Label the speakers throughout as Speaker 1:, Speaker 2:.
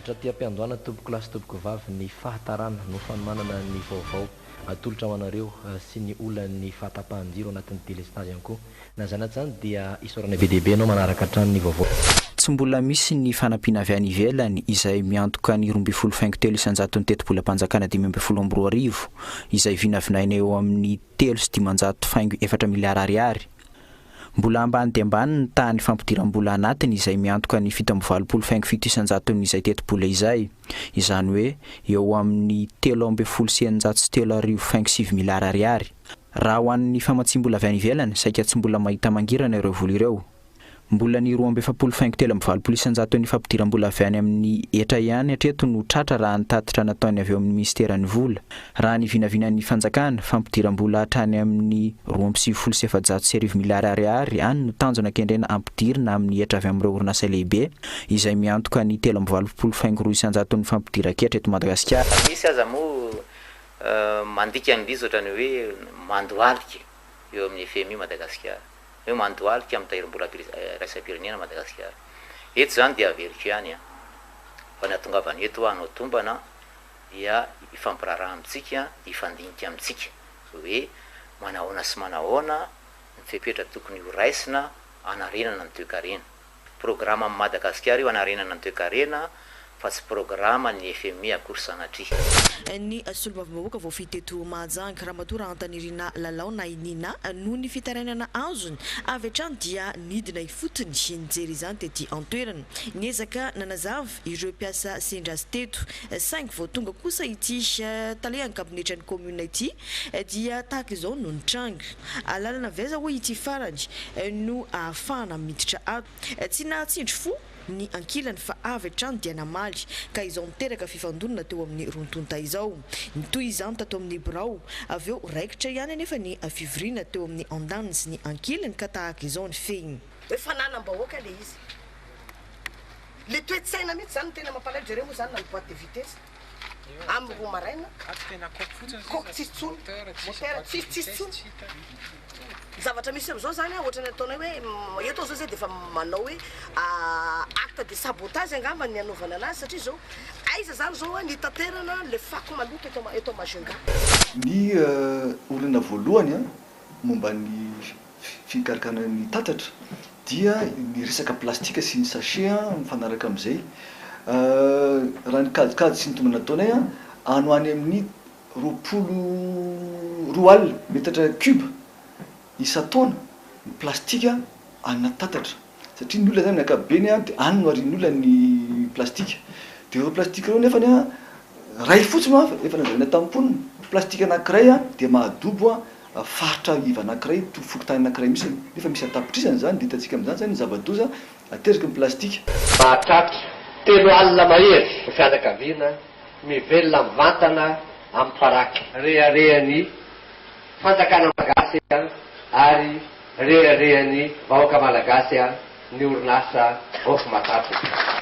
Speaker 1: Hatraty am-piandohana tompokolahy sy tompokovavy ny fahatarana no fanomanana ny vaovao atolotra ho anareo sy ny olan'ny fahatapahan-jiro anatin'ny delestazy ihany koa. Na izany na tsy izany dia isaorana be dia be ianao manaraka hatrany ny vaovao.
Speaker 2: Tsy mbola misy ny fanampiana avy any ivelany izay miantoka ny 12 faingo telo isan-jaton'ny tetibolam-panjakana 2015 izay vinavinaina eo amin'ny 503 faingo 4 miliara ariary. Mbola ambany dia ambany ny tahan'ny fampidiram-bola anatiny izay miantoka ny 87 faingo 7 isan-jaton'izay tetibola izay, izany hoe eo amin'ny 613 faingo 9 miliara ariary. Raha ho an'ny famatsiam-bola avy any ivelany, saika tsy mbola mahita mangirana ireo vola ireo. Mbola ny 42 faingo 83 isan-jaton'ny fampidiram-bola avy any amin'ny hetra ihany hatreto no tratra raha ny tatitra nataony avy eo amin'ny ministeran'ny vola. Raha ny vinavinan'ny fanjakana, fampidiram-bola hatrany amin'ny 1492 miliara ariary any no tanjona kendrena ampidirina amin'ny hetra avy amin'ireo orinasa lehibe izay miantoka ny 83 faingo 2 isan-jaton'ny fampidiran-ketra eto Madagasikara.
Speaker 3: Misy aza moa mandika an'ilay izy ohatran'ny hoe mandohalika eo amin'ny FMI Madagasikara. Hoe mandohalika amin'ny tahirim-bola iraisam-pirenena Madagasikara. Eto izany dia averiko ihany an, fa ny hahatongavana eto hanao tombana dia hifampiraharaha amintsika, hifandinika amintsika hoe manahoana sy manahoana ny fepetra tokony ho raisina hanarenana ny toekarena. Programan'i Madagasikara io hanarenana ny toekarena fa tsy programan'ny FMI akory sanatria.
Speaker 4: Ny solombavambahoaka voafidy teto Mahajanga, Ramatoa Rahantanirina Lalao na i Nina, noho ny fitarainana azony, avy hatrany dia nidina ifotony nijery izany tety an-toerana. Niezaka nanazava ireo mpiasa sendra azy teto, saingy vao tonga kosa ity talehan'ny kabinetran'ny kaominina ity dia tahaka izao no nitranga. Alalana avy aiza hoy ity farany no ahafahana miditra ato? Tsy nahatsindry fo ny ankilany fa avy hatrany dia namaly ka izao niteraka fifandonana teo amin'ny roa tonta izao. Nitohy izany tato amin'ny birao. Avy eo raikitra ihany anefa ny fivoriana teo amin'ny andaniny sy ny ankilany ka tahaka izao ny fehiny.
Speaker 5: Hoe fananam-bahoaka le izy. Le toe-tsaina mihitsy zany no tena mampalahelo, jereo moa zany na ny boite de vitesse amin'ny 2 maraina, coque tsisy tsony, moteur tsisy tsisy tsony. Ny zavatra misy amin'izao zany an, ohatran'ny ataonay hoe eto zao zay de efa manao hoe acte de sabotage angamba ny hanaovana anazy satria zao aiza zany zao an ny hitaterana le fako maloto eto eto Majunga.
Speaker 6: Ny olana voalohany momba ny fikarakarana ny tatatra dia ny resaka plastika sy ny sachet mifanaraka amin'izay. Raha ny kajikajy sy ny tombana nataonay, any ho any amin'ny 22 metatra cube isan-taona ny plastika any anaty tatatra satria ny olona zany amin'ny ankapobeny dia any no arian'ny olona ny plastika. Dia ireo plastika ireo nefany iray fotsiny ho'a efa nazavaina tamin'ny mponina, plastika anankiray dia mahadobo faritra iva anankiray, fokontany anankiray mihitsy, nefa misy an-tapitrisany izany dia hitantsika amin'izany izany ny zava-doza ateraky ny plastika.
Speaker 7: Mahatratra 30 mahery ny fianakaviana mivelona mivantana amin'ny paraky. Reharehan'ny fanjakana malagasy ary reharehan'ny vahoaka malagasy ny orinasa Ofmata.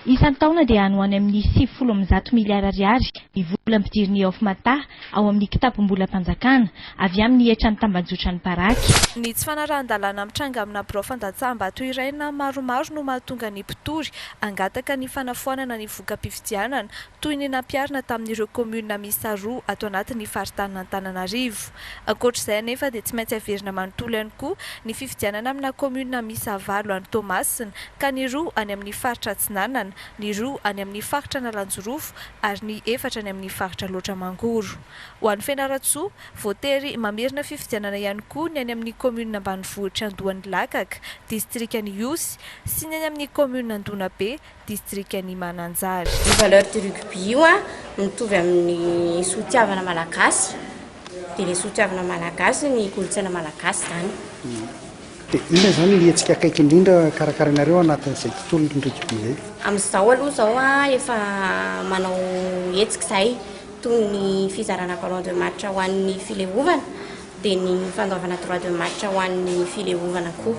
Speaker 8: Isan-taona dia any ho any amin'ny 190 miliara ariary ny vola ampidirin'ny Ofmata ao amin'ny kitapom-bolam-panjakana avy amin'ny hetran'ny tambanjotran'ny paraky.
Speaker 9: Ny tsy fanarahan-dalàna mitranga amina birao fandatsaham-bato iray na maromaro no mahatonga ny mpitory hangataka ny fanafoanana ny voka-pifidianana toy ny nampiharina tamin'ireo kaominina miisa roa ato anatin'ny faritanin'Antananarivo. Ankoatra izay anefa dia tsy maintsy averina manontolo ihany koa ny fifidianana amina kaominina miisa valo any Toamasina ka ny roa any amin'ny faritra Atsinanana, ny roa any amin'ny faritra Analanjirofo ary ny efatra any amin'ny faritra Alaotra Mangoro. Ho an'i Fianarantsoa, voatery mamerina fifidianana ihany koa ny any amin'ny kaominina ambanivohitra Andohanilakaka, distrikan'Ihosy, sy ny any amin'ny kaominina Andonabe, distrikan'i Mananjary.
Speaker 10: Io valeur du rugby io an, mitovy amin'ny sotiavana malagasy, dia ilay sotiavana malagasy ny kolontsaina malagasy izany.
Speaker 11: Dia inona izany ny hetsika akaiky indrindra karakarainareo anatin'izay tontolon'ny rugby izay?
Speaker 10: Amin'izao aloha izao an, efa manao hetsika izahay, toy ny fizarana ballon de match ho an'ny fileovana, dia ny fandoavana droit de match ho an'ny fileovana koa.